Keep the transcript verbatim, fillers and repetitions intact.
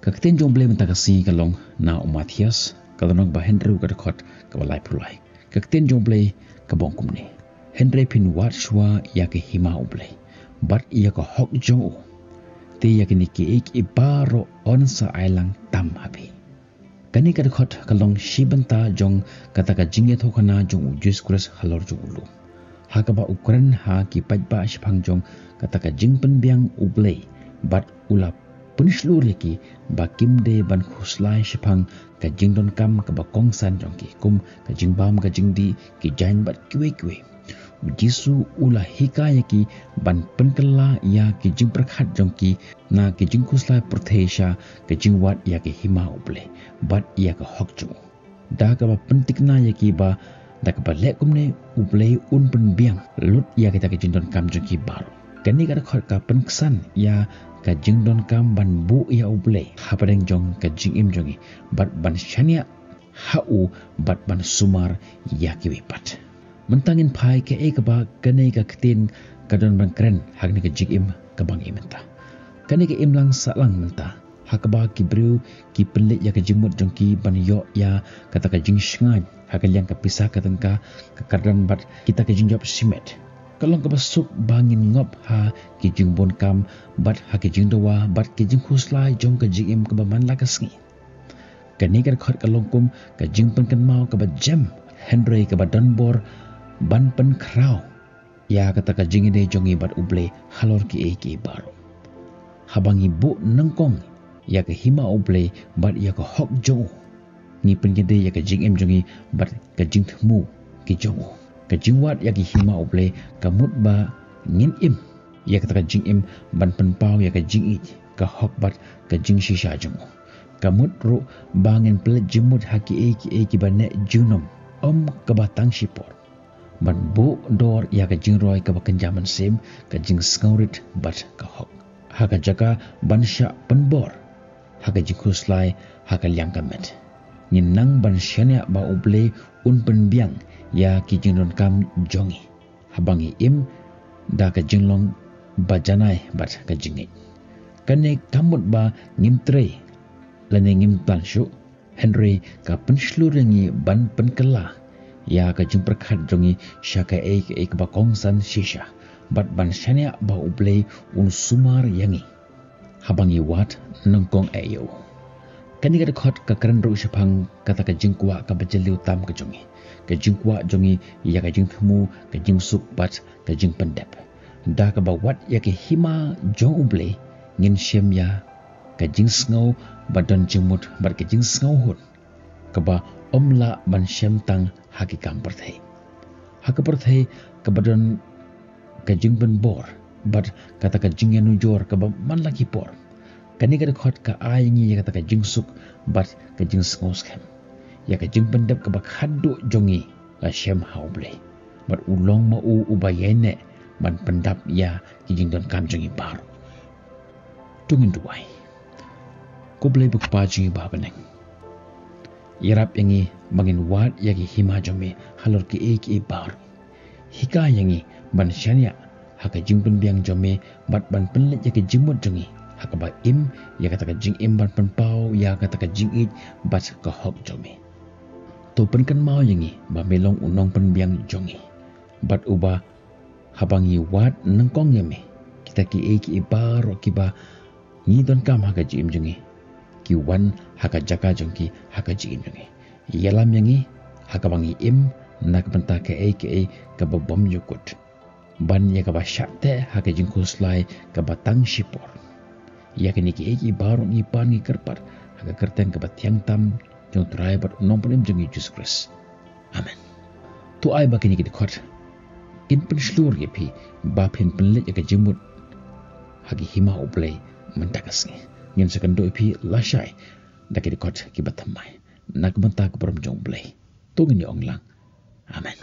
Ka ktien jong U Blei mynta ka sngi ka long na u Mathaios, ka lynnong ba hynriew, ka dkhot kaba laiphew lai. Ka ktien jong U Blei ka ong kumne: Hynrei phin wad shuwa ïa ka hima U Blei bad ïa ka hok jong u, te ïa kine kiei kiei baroh yn sa ai lang tam ha phi. Kane ka dkhot ka long shi bynta jong kata ka jingïathuhkhana jong u Jisu Khrist halor jong u lum, ha kaba u kren ha ki paidbah shaphang jong kata ka jingpynbiang U Blei, bad u la pynshlur ïa ki ba kim dei ban khuslai shaphang ka jingdonkam kaba kongsan jong ki, kum ka jingbam ka jingdih, ki jaiñ bad kiwei kiwei. U Jisu u la hikai ïa ki ban pynkylla ïa ki jingpyrkhat jong ki na ki jingkhuslai pyrthei sha ka jingwad ïa ka hima U Blei bad ïa ka hok jong u, da kaba pyntikna ïa ki ba da kaba leh kumne U Blei un pynbiang lut ïa kita ki jingdonkam jong ki baroh. Kane ka dkhot ka pynksan ïa ka jingdonkam ban buh ïa U Blei hapdeng jong ka jingim jong ngi, bad ban shaniah ha u, bad ban sumar ïa kiwei pat. Mynta ngin phai kaei kaba kane ka ktien ka don ban kren ha kane ka jingim kaba ngi mynta. Kane ka imlang sahlang mynta, ha kaba ki briew ki pynleit ïa ka jingmut jong ki ban ïoh ïa kata ka jingshngaiñ ha ka liang ka pisa ka tyngka, ka kyrdan bad kita ka jingjop shimet. Ka long kaba suk ba ngin ngop ha ki jingbun kam bad ha ki jingdawa bad ki jingkhuslai jong ka jingim kaba man la ka sngi. Kane ka dkhot ka long kum ka jingpynkynmaw kaba jem, hynrei kaba don bor ban pynkhraw ïa kata ka jingïadei jong ngi bad U Blei halor kiei kiei baroh. Haba ngi buh nyngkong ïa ka hima U Blei bad ïa ka hok jong u, ngi pynïadei ïa ka jingim jong ngi bad ka jingthmu ki jong u. Ka jingwad ïa ka hima U Blei ka mut ba ngin im ïa kata ka jingim ban pynpaw ïa ka jingïeit, ka hok bad ka jingshisha jong u. Ka mut ruh ba ngin pynleit jingmut ha kiei kiei kiba neh junom, ym kaba tang shipor, ban buh dor ïa ka jingroi kaba kynja mynsiem, ka jingsngewrit bad ka hok, ha ka jaka ban shah pynbor ha ka jingkhuslai ha ka liang ka met. Ngin nang ban shaniah ba U Blei un pynbiang ïa ki jingdonkam jong ngi haba ngi im da ka jinglong ba janai bad ka jingngeit. Kane kam mut ba ngin trei lane ngim plan shuh, hynrei ka pynshlur ïa ngi ban pynkylla ïa ka jingpyrkhat jong ngi sha kaei kaei kaba kongsan shisha, bad ban shaniah ba U Blei un sumar ïa ngi haba ngi wad nyngkong eh ïa u. Kane ka dkhot ka kren ruh shaphang kata ka jingkwah kaba jylliew tam ka jong ngi, ka jingkwah jong ngi ïa ka jingthmu, ka jingsuk bad ka jingpyndep. Da kaba wad ïa ka hima jong U Blei, ngin shem ïa ka jingsngew ba don jingmut bad ka jingsngewhun kaba ym lah ban shem tang ha ki kam pyrthei. Ha ka pyrthei kaba don ka jingpynbor bad kata ka jingïanujor kaba man la ki por, kane ka dkhot ka ai ngi ïa kata ka jingsuk bad ka jingsngew skhem, ïa ka jingpyndep kaba khadduh jong ngi la shem ha U Blei, bad u long ma u uba ïaineh ban pyndap ïa ki jingdonkam jong ngi baroh. To ngin duwai. Ko Blei ba U Kpa jong ngi ba ha bneng, ïarap ïa ngi ba ngin wad ïa ka hima jong me halor kiei kiei baroh. Hikai ïa ngi ban shaniah ha ka jingpynbiang jong me bad ban pynleit ïa ka jingmut jong ngi ha kaba im ïa kata ka jingim ban pynpaw ïa kata ka jingïeit bad ka hok jong me. To pynkynmaw ïa ngi ba me long u nongpynbiang jong ngi, bad uba haba ngi wad nyngkong ïa me, kita kiei kiei baroh kiba ngi donkam ha ka jingim jong ngi, ki wan ha ka jaka jong ki ha ka jingim jong ngi. Ïalam ïa ngi ha kaba ngi im na ka bynta kaei kaei kaba bym ïoh kut, ban ïa kaba shah teh ha ka jingkhuslai kaba tang shipor. Ïa kine kiei kiei baroh ngi pan ngi kyrpad ha ka kyrteng kaba thiang tam jong U Trai bad U Nongpynim jong ngi Jisu Khrist. Amen. To ai ba kine ki dkhot kin pynshlur ïa phi ba phin pynleit ïa ka jingmut ha ka hima U Blei mynta ka sngi. Ngin sa kynduh ïa phi lashai da ki dkhot kiba thymmai na ka bynta ka burom jong U Blei. To ngin ïa ong lang, Amen.